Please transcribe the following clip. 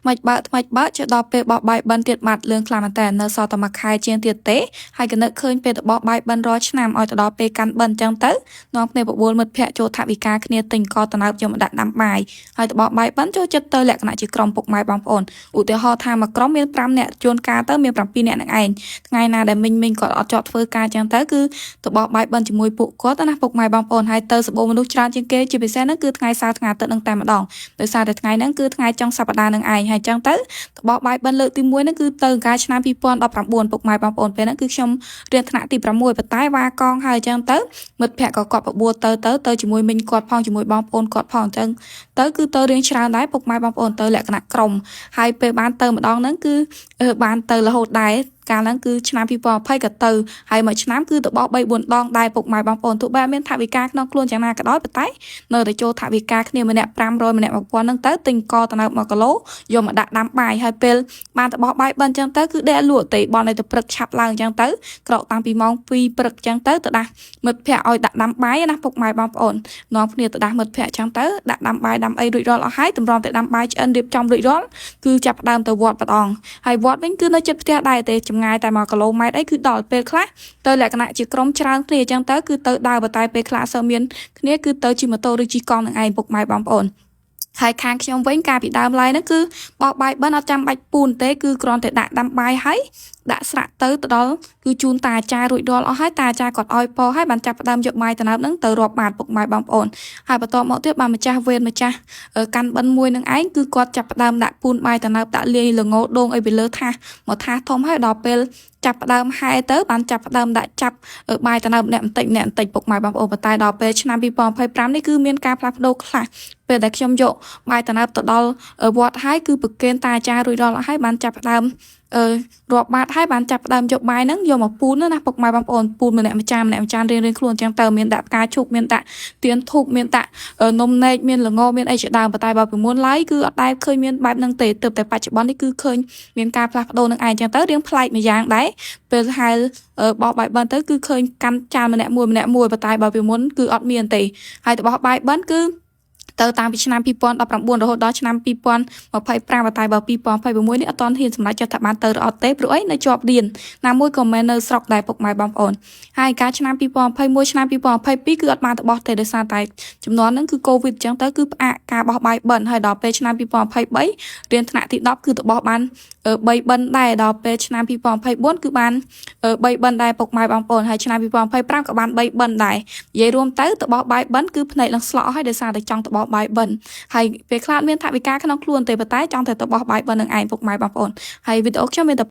ថ្មិចបើកថ្មិចបើកជិះដល់ពេលបោះបាយបិណ្ឌទៀតបាត់លឿនខ្លាំងមែនតើនៅសល់តែមួយខែជាងទៀតទេហើយក៏នឹកឃើញពេលទៅបោះបាយបិណ្ឌរាល់ឆ្នាំឲ្យទៅដល់ពេលកាន់បិណ្ឌអញ្ចឹងទៅនាំគ្នាបបួលមិត្តភ័ក្តិចូលថវិកាគ្នាទិញកតណើបយកមកដាក់ដាំបាយហើយទៅបោះបាយបិណ្ឌចូលចិត្តទៅលក្ខណៈជាក្រុមពុកម៉ែបងប្អូនឧទាហរណ៍ថាមួយក្រុមមាន5នាក់ជួនកាលទៅមាន7នាក់នឹងឯងថ្ងៃណាដែលមីងមីងគាត់អត់ជាប់ធ្វើការអញ្ចឹងទៅគឺទៅបោះបាយបិណ្ឌជាមួយពួកគាត់ណាពុកម៉ែបងប្អូនហើយទៅសបោមនុស្សច្រើនជាងគេជាពិសេសហ្នឹងគឺថ្ងៃសៅរ៍ថ្ងៃអាទិត្យនឹងតែម្ដងដោយសារតែថ្ងៃហ្នឹងគឺថ្ងៃចុងសប្តាហ៍នឹងឯងហើយអញ្ចឹងទៅទៅបោះបាយបិណ្ឌលើកទី1ហ្នឹងគឺទៅកាលឆ្នាំ2019ពុកម៉ែបងប្អូនពេលហ្នឹងគឺខ្ញុំរៀនថ្នាក់ទី6ប៉ុន្តែវ៉ាកងហើយអញ្ចឹងទៅមិត្តភ័ក្តិក៏គាត់បបួលទៅទៅទៅជាមួយមីងគាត់ផងជាមួយបងប្អូនគាត់ផងអញ្ចឹងទៅគឺទៅរៀងច្រើនដែរពុកម៉ែបងប្អូនទៅលក្ខណៈក្រុមហើយពេលបានទៅម្ដងហ្នឹងគឺបានទៅរហូតដែរកាលហ្នឹងគឺឆ្នាំ2020ក៏ទៅហើយមួយឆ្នាំគឺទៅបោះ3 4ដងដែរពុកម៉ែបងប្អូនទោះបីមានថវិកាក្នុងខ្លួនយ៉ាងណាក៏ដោយប៉ុន្តែនៅតែចូលថវិកាគ្នាម្នាក់500ម្នាក់1000ហ្នឹងទៅទិញកតនៅ1គីឡូយកមកដាក់ដាំបាយហើយពេលបានទៅបោះបាយបិណ្ឌអញ្ចឹងទៅគឺដេកលក់ទេបនឲ្យទៅព្រឹកឆាប់ឡើងអញ្ចឹងទៅក្រោកតាំងពីម៉ោង2ព្រឹកអញ្ចឹងទៅទៅដាស់មិត្តភ័ក្តិឲ្យដាក់ដាំបាយណាពុកម៉ែបងប្អូននាំគ្នាទៅដាស់មិត្តភ័ក្តិអញ្ចឹងទៅដាក់ដាំបាយដាំអីរួចរាល់អស់ហើយតម្រាំតែដាំបាយឆ្អិនរៀបចំរួចរាល់គឺចាប់ផ្ដើមទៅវត្តម្ដងហើយវត្តវិញគឺនៅជិតផ្ទះដែរទេចម្ងាយតែ1គីឡូម៉ែត្រអីគឺដល់ពេលខ្លះទៅលក្ខណៈជាក្រុមច្រើនគ្នាអញ្ចឹងទៅគឺទៅដើរប៉ុន្តែពេលខ្លះអត់សូវមានគ្នាគឺទៅជិះម៉ូតូឬជិះកង់នឹងឯងពុកម៉ែបងប្អូនហើយខាងខ្ញុំវិញកាលពីដើមឡើយហ្នឹងគឺបោះបាយបិណ្ឌអត់ចាំបាច់ពូនទេគឺគ្រាន់តែដាក់ដាំបាយហើយដាក់ស្រាក់ទៅទៅដល់គឺជូនតាអាចារ្យរួចរាល់អស់ហើយតាអាចារ្យគាត់ឲ្យពរហើយបានចាប់ផ្ដើមយកបាយតំណើបហ្នឹងទៅរាប់បាតពុកម៉ែបងប្អូនហើយបន្ទាប់មកទៀតបានម្ចាស់វេនម្ចាស់កាន់បិណ្ឌមួយនឹងឯងគឺគាត់ចាប់ផ្ដើមដាក់ពូនបាយតំណើបដាក់លាយល្ងដូងអីពីលើថាសមកថាសធំហើយដល់ពេលចាប់ផ្ដើមហែទៅបានចាប់ផ្ដើមដាក់ចាប់បាយតំណើបអ្នកបន្តិចអ្នកបន្តិចពុកម៉ែបងប្អូនប៉ុន្តែដល់ពេលឆ្នាំ2025នេះគឺមានការផ្លាស់ប្ដូរខ្លះពេលដែលខ្ញុំយកបាយតំណើបទៅដល់វត្តហើយគឺប្រគេនតាអាចារ្យរួចរាល់អស់ហើយបានចាប់ផ្ដើមអឺរាប់បាតហើយបានចាប់ផ្ដើមយកបាយហ្នឹងយកមកពូនណាពុកម៉ែបងប្អូនពូនម្នាក់ម្ចានម្នាក់ម្ចានរៀងៗខ្លួនអញ្ចឹងទៅមានដាក់ផ្កាឈូកមានដាក់ទៀនធូបមានដាក់នំនែកមានល្ងមានអីជាដើមប៉ុន្តែបើពីមុនឡើយគឺអត់ដែលឃើញមានបែបហ្នឹងទេទើបតែបច្ចុប្បន្ននេះគឺឃើញមានការផ្លាស់ប្ដូរនឹងឯងអញ្ចឹងទៅរៀងប្លែកម្យ៉ាងដែរពេលហែលបោះបាយបិណ្ឌទៅគឺឃើញកាន់ចានម្នាក់មួយម្នាក់មួយប៉ុន្តែបើពីមុនគឺអត់មានទេហើយទៅបោះបាយបិណ្ឌគឺទៅតាំងពីឆ្នាំ2019រហូតដល់ឆ្នាំ2025ប៉ុន្តែបើ2026នេះអត់ទាន់ហ៊ានសម្រេចចិត្តថាបានទៅឬអត់ទេព្រោះអីនៅជាប់រៀនណាមួយក៏មិននៅស្រុកដែរពុកម៉ែបងប្អូនហើយកាលឆ្នាំ2021ឆ្នាំ2022គឺអត់បានទៅបោះទេដោយសារតែចំនួនហ្នឹងគឺកូវីដអញ្ចឹងទៅគឺផ្អាកការបោះបាយបិណ្ឌហើយដល់ពេលឆ្នាំ2023រៀនថ្នាក់ទី10គឺទៅបោះបាន3បិណ្ឌដែរដល់ពេលឆ្នាំ2024គឺបាន3បិណ្ឌដែរពុកម៉ែបងប្អូនហើយឆ្នាំ2025ក៏បាន3បិណ្ឌដែរនិយាយរួមទៅទៅបោះបាយបិណ្ឌគឺភ្នែកនឹងស្លក់ហើយដោយសារតែចង់ទៅបោះបាយបិណ្ឌហើយពេលខ្លះមានថវិកាក្នុងខ្លួនទេប៉ុន្តែចង់តែទៅបោះបាយបិណ្ឌនឹងឯងពុកម៉ែបងប្អូនហើយវីដេអូខ្ញុំមានតែ